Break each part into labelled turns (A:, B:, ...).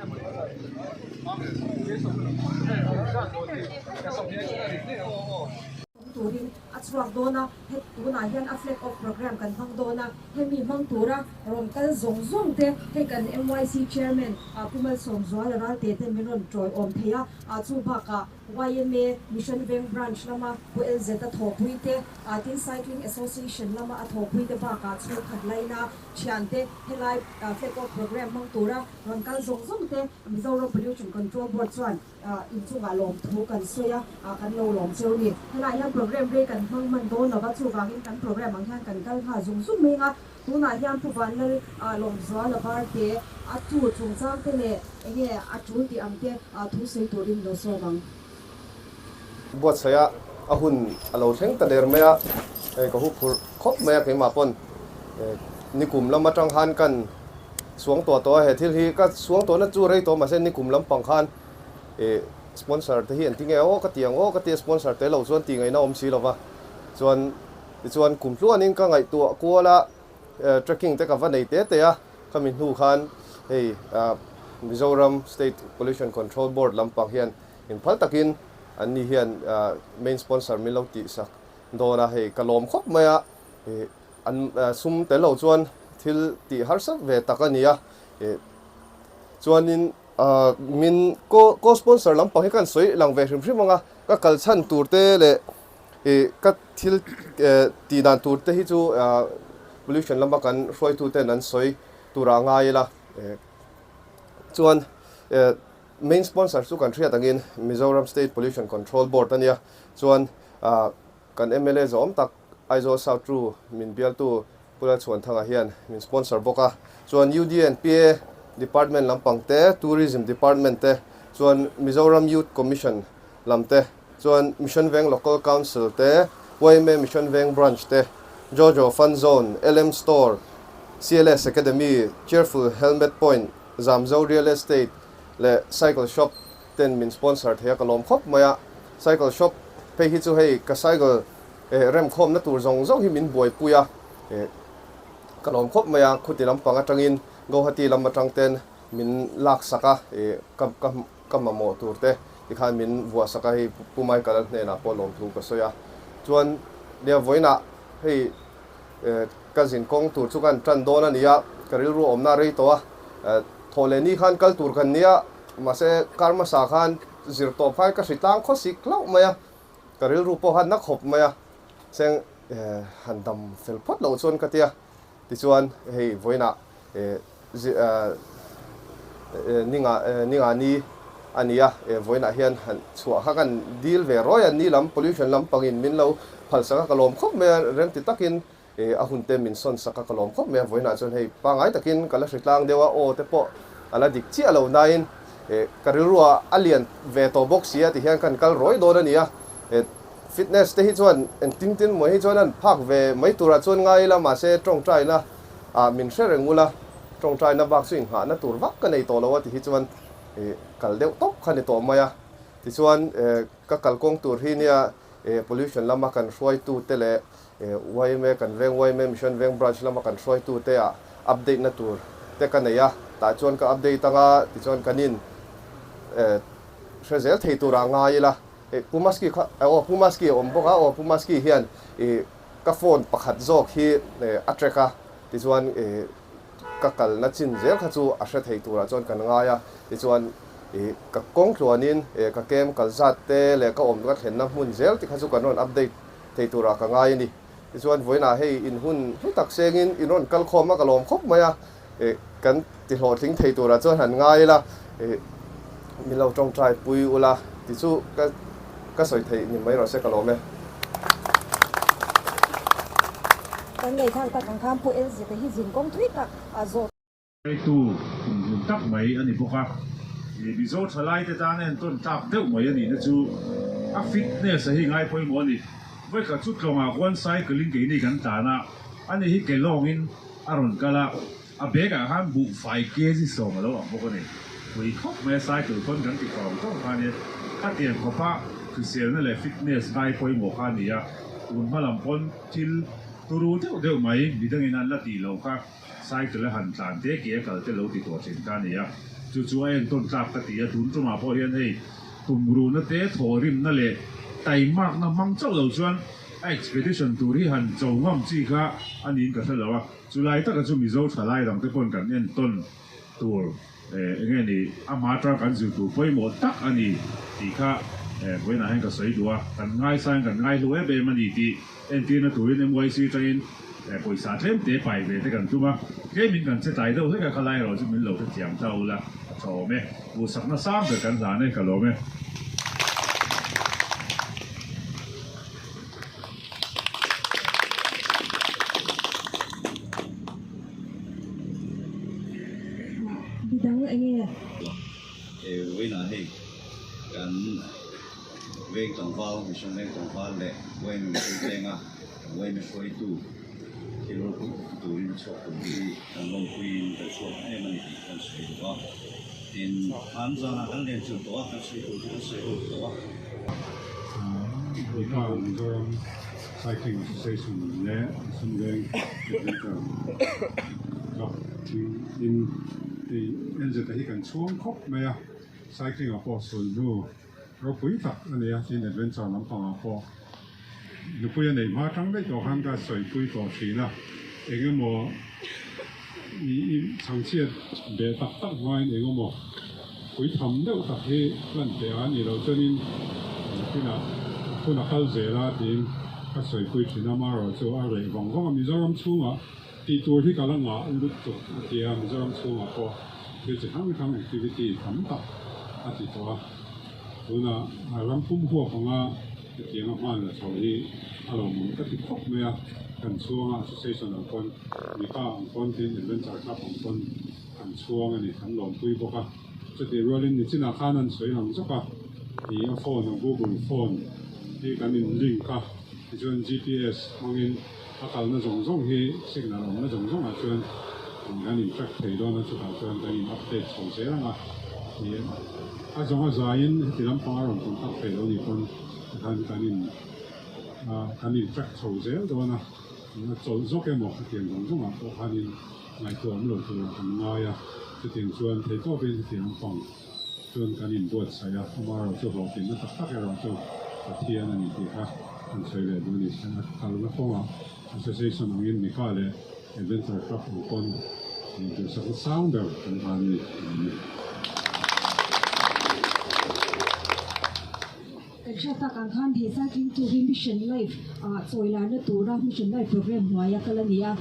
A: Turin a chhuak dawn a, het tunah hian a flag off programme kan hmang dawn a, hemi hmang tura rawn kal zawng zawng te hei kan MYC Chairman Pu Malsawmzuala Ralte ten min rawn tawiawm thei a, chu bakah YMA Mission Veng Branch lama Pu LZ a thawhpui te, tin Cycling Association lama a thawhpui te bakah chhungkhat laina thiante helai flag off programme hmang tura rawn kal zawng zawng te Mizoram Pollution Control Board chuan Inchungah lawmthu kan sawi a, kan lo lawm cheu ni. Helaiah hian programme rei kan hmang hman dawn lova, chuvangin kan programme ang hian kan kal nghal zung zung mai anga, tunah hian Pu Vanlal Lawmzuala Varte a tu chungchang te leh enge a tul tih ang te thu sawi turin lo sawm ang.
B: Buatsaih a, a hun a lo thleng ta der mai a, hei ka huphurh khawp mai a keimah pawn nikum lam atang khan kan Suang tawh tawh a, he thil hi ka suang tawhna chu rei tawh mahse nikum lampang khan ih sponsor te hi an ti nge aw ka ti ang aw ka ti a, sponsor te lo chuan tih ngaihna awm si lova, chuan tichuan kum tluanin ka ngaihtuah kual a, trekking te ka va nei te te a, khami hnu khan hei Mizoram State Pollution Control Board lampang hian inphal takin an ni hian main sponsor min lo tihsak dawn a, hei ka lawm khawp mai a ih. An sum tel lo chuan thil tih harsa ve tak a ni a, chuanin min co-sponsor lampang hi ka han sawi lang ve hrim hrim ang a, ka kal chhan tur te leh ka thil tih dan tur te hi chu pollution lama kan hruaitu ten an sawi turah a ngai ila, chuan main sponsor chu kan hriat angin Mizoram State Pollution Control Board a nia, chuan kan mla zawm tak Aizawl South Ru min bialtu Pu Lalchhuanthanga hian min sponsor bawk a, chuan UDNPA Department lampang te, Tourism Department te, chuan Mizoram Youth Commission lam te, chuan Mission Veng Local Council te, yma Mission Veng Branch te, Jojo Fun Zone, LM Store, CLS Academy, Cheerful Helmet Point, Zamzo Real Estate leh Cycle Shop ten min sponsor thei a ka lawm khawp mai a, Cycle Shop phei hi chu hei ka cycle Eh, remkhawmna tur zawng zawng hi min buaipui a, eh, ka lawm khawp mai a, khuti lampang atangin Guwahati lam atang ten min laksak a, eh, ka, ka, ka mamawh tur te tikhan min vuahsak a, hei Pu Michael-a hnenah pawh lawmthu ka sawi a. Chuan nia vawiinah hei, eh, ka zin kawng tur chu kan tan dawn a ni a, ka rilru awmna a rei tawh a, eh, thawh leh ni khan kal tur kan nia, mahse kar hmasa khan zir tawp khan ka hri tlang khawsik hlauh mai a, Ka rilru pawh khan na khawp mai a, cheng han dam fel phawt loh chuan ka tia, tichuan hei vawiinah ninga ninga ni a ni a, vawiinah hian han chhuah kha kan dil ve rawi a, ni lam pollution lampangin min lo phalsak a, ka lawm khawp mai a, remti takin a hun te min sawn sak a, ka lawm khawp mai a, vawiinah chuan hei pangngai takin ka la hri tlang deuh a, aw te pawh a la dik chiah lo nain ka rilruah a lian ve tawh bawk si a ti hian kan kal rawi dawn a ni a, fitness te hi chuan engtin tin maw hi chuan an phak ve mai turah chuan ngai ila mahse tawngtaina ah min hre reng ula, tawngtaina bak chu inghahna tur vak ka nei tawh lo a ti hi chuan kal deuh tawp kha ni tawh mai a, tichuan ka kalkawng tur hi nia pollution lama kan hruaitute leh Yma kan veng yma Mission Veng Branch lama kan hruaitute ah update na tur te ka nei a, tah chuan ka update anga tichuan kan in hre zel thei turah ngai ila. Pu Maski kha aw Pu Maski a awm bawk a, aw Pu Maski hian ka phone pakhat zawk hi a track a, tichuan ka kalna chin zel kha chu a hre thei turah chuan kan ngai a, tichuan ka kawng tluanin ka kem kal zat te leh ka awm ka thlenna hmun zel te kha chu kan rawn update thei turah ka ngai a ni. Tichuan vawiinah hei in hun hlu tak sengin in rawn kal khawm a, ka lawm khawp mai a, kan ti hlawhtling thei turah chuan han ngai ila, min lo tawngtai pui ula ti chu ka ka sawi theih ni mai rawh se ka lawm e.
A: Kan ngaihthlak tak ang khan Pu Elzeta hi zin kawng thui tak a zawh.
C: Hruaitu kumhlun tak mai a ni bawk a, Mizo thalaite tan entawn tlak deuh mai a nihna chu a fitness a hi ngai pawimawh a ni. Vawikhat chu tlawngah khuan cycle in keini kan tlan a, ani hi ke lawngin a rawn kal a, a bag ah khan buhfai kg 10 a lo ang bawk a ni. Pui khawp mai a cycle khawn kan ti tawng tawng kha a nia, khatiang khawpa hriselna leh fitness ngai pawimawh kha a ni a, tun hma lam pawn thil turu deuh deuh mai midangin an la tih loh kha. cycle a han tlan te ke a kal te lo ti tawh thin kha a ni a, chu chu a entawn tlak ka ti a, tun tumah pawh hian hei tumruhna te thawhrimna leh taimakna hmang chauh lo chuan a expedition tur hi han cho ngam chi kha a niin ka hre lo a, chulai taka chu Mizo thalai dangte pawn kan entawn tur. Enge ni, a hma atanga kan zir tur pawimawh tak a ni tih kha vawiinah hian ka sawi duh a, kan ngaisangin kan ngaihlu em em a ni tih entirna turin MYC atangin pawisa tlem te pai ve te kan tum a, tlemin kan che tlai deuh hlek a, khalai erawh chu min lo hrethiam ta ula a tha awm e, duhsakna sang ber kan hlan e, ka lawm e.
A: Midang enge?
D: He vawiinah hei kan veng tlangval, Mission veng tlangval leh YMA mihring venga YMA hruaitu thil ropui tak turin a chhuak tur hi kan lawmpuiin kan chhuak em a ni tih kan sawi duh a. Tin, an zanah kan len chilh tawh a, kan sawi tur chu kan sawi ho tawh a.
E: Mipa Mizoram Cycling Association leh Mission Veng Adventure Club in hei NZ a hi kan chhuang khawp mai a, cycling ah pawh sulhnu ropui tak a nei a, tin adventure lampang ah pawh nupui a neih hma tang daih tawh khan ka sawipui tawh thin a, eng emaw i chhangchhiat beh tak tak hmain eng emaw pui tham deuh tak hi lan teh a nih loh chuanin nakinah hun a kal zel a tiin ka sawipui thin a, amaherawhchu a reh vang vang a, Mizoram chhungah tih tur hi ka la ngah lutuk a ti a, Mizoram chhungah pawh thil chi hrang hrang activity tam tak a ti tawh a, tunah ram pum huap anga hetianga hman la chho hi a lawmawm ka ti khawp mai a, kan chhuanga association ang pawn Mika ang pawn tin adventure club ang pawn kan chhuang a ni, kan lawmpui bawk a. Chutih rualin nichinah khan an sawi lang zawk a, ih a phone a google phone hi kan in link a, tichuan GPS hmangin a kalna zawng zawng hi signal awmna zawng zawngah chuan kan in track thei dawn a, chutah chuan kan in update chho zel ang a, ih a zawng a zaiin heti lampang a rawn contact thei lo nih pawn tikhan kan in kan in track chho zel dawn a, a chawlh zawk emaw hetiang zawng zawngah pawh khanin Ngaihtuah awm lo turah kan ngai a, chutiang chuan theihtawpin hetiang lampang chuan kan inbuatsaih a, amaherawh chu hlawhtlinna tak tak erawh chu Pathian a ni tih kha kan sawi leh duh a ni. A kalna kawngah Association angin Mika leh Adventure Club ang pawn duhsakna sang ber kan hlan a ni.
A: Kan hriat tak ang khan he cycling tour hi Mission Life ah chawi larna tura Mission Life program hnuaia kal a ni a.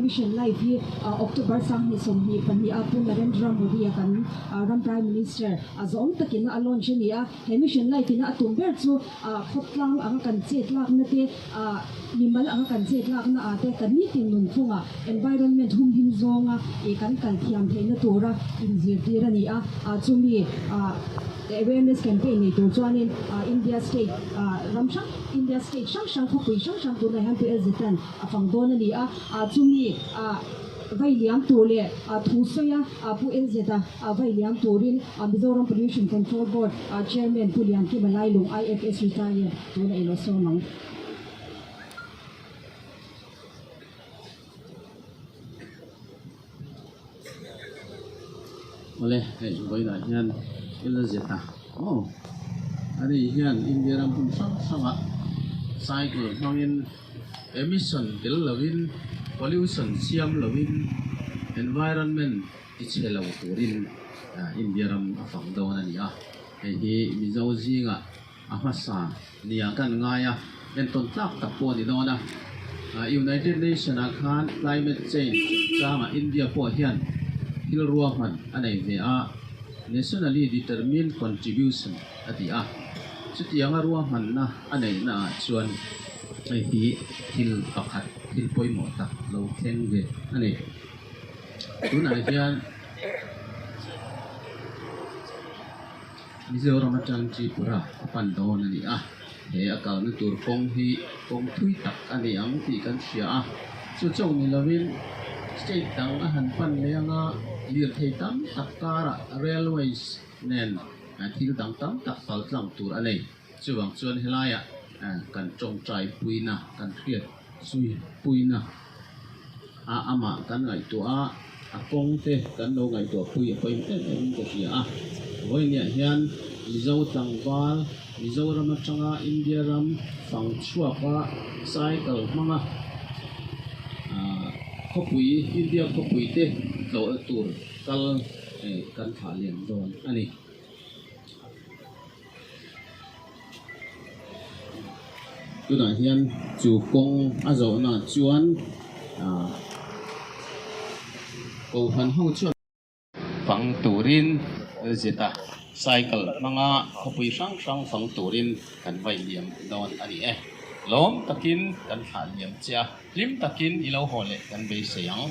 A: Mission Life hi October 2022 a Pu Narendra Modi a kan ram Prime Minister a zawng takin a launch a ni a. He Mission Life ina a tum ber chu khawtlang anga kan chet lakna te, mimal anga kan chet lakna ah te kan nitin nunphunga environment humhim zawnga kan kal thiam theihna tura inzirtir a ni a. Chumi Awareness campaign nei tur chuanin India state ram hrang India state hrang hrang khawpui hrang hrang tunah hian Pu Elzetan a fang dawn a ni a, chumi vai liam tur leh thu sawi a Pu Elzeta vai liam turin Mizoram Pollution Control Board Chairman Pu Liankima Lailung IFS retired tunah ilo sawm ang.
F: Awle hei vawiinah hian ila zet a aw ani hian India ram hmun hrang hrangah cycle hmangin emission tel lovin pollution siam lovin environment ti chhe lo turin India ram a fang dawn a ni a hei hi Mizo zingah a hmasa nia kan ngai a, entawn tlak tak pawh a ni dawn a. United Nation ah khan climate change chungchangah India pawh hian thil ruahman a nei ve a, Nationally Determined Contribution a ti a. Chutianga ruahmanna a neihna ah chuan hei hi thil pakhat thil pawimawh tak lo thleng ve a ni. Tunah hian. Mizoram atang Tripura a pan dawn a ni a, he a kalna tur kawng hi kawng thui tak a ni ang tih kan hria a, chu chauh ni lovin state dang a han pan leh anga lirthei tam tak karah railways nen thil dang tam tak pal tlang tur a nei. Chuvang chuan helaiah kan tawngtai puina, kan hriat zui puina. A amah kan ngaihtuah a, a kawng te kan lo ngaihtuah pui a pawimawh em em in ka hria a. Vawiiniah hian Mizo tlangval Mizoram atanga India ram fang chhuaka cycle hmanga khawpui India khawpui te tlawh tur kal kan thlah liam dawn a ni. Tunah hian chu kawng a zawhna chuan ah kohhran ho chuan fang turin zeta cycle hmanga khawpui hrang hrang fang turin kan vai liam dawn a ni e. Lawm takin kan thlah liam che a, hlim takin i lo haw leh kan beisei ang.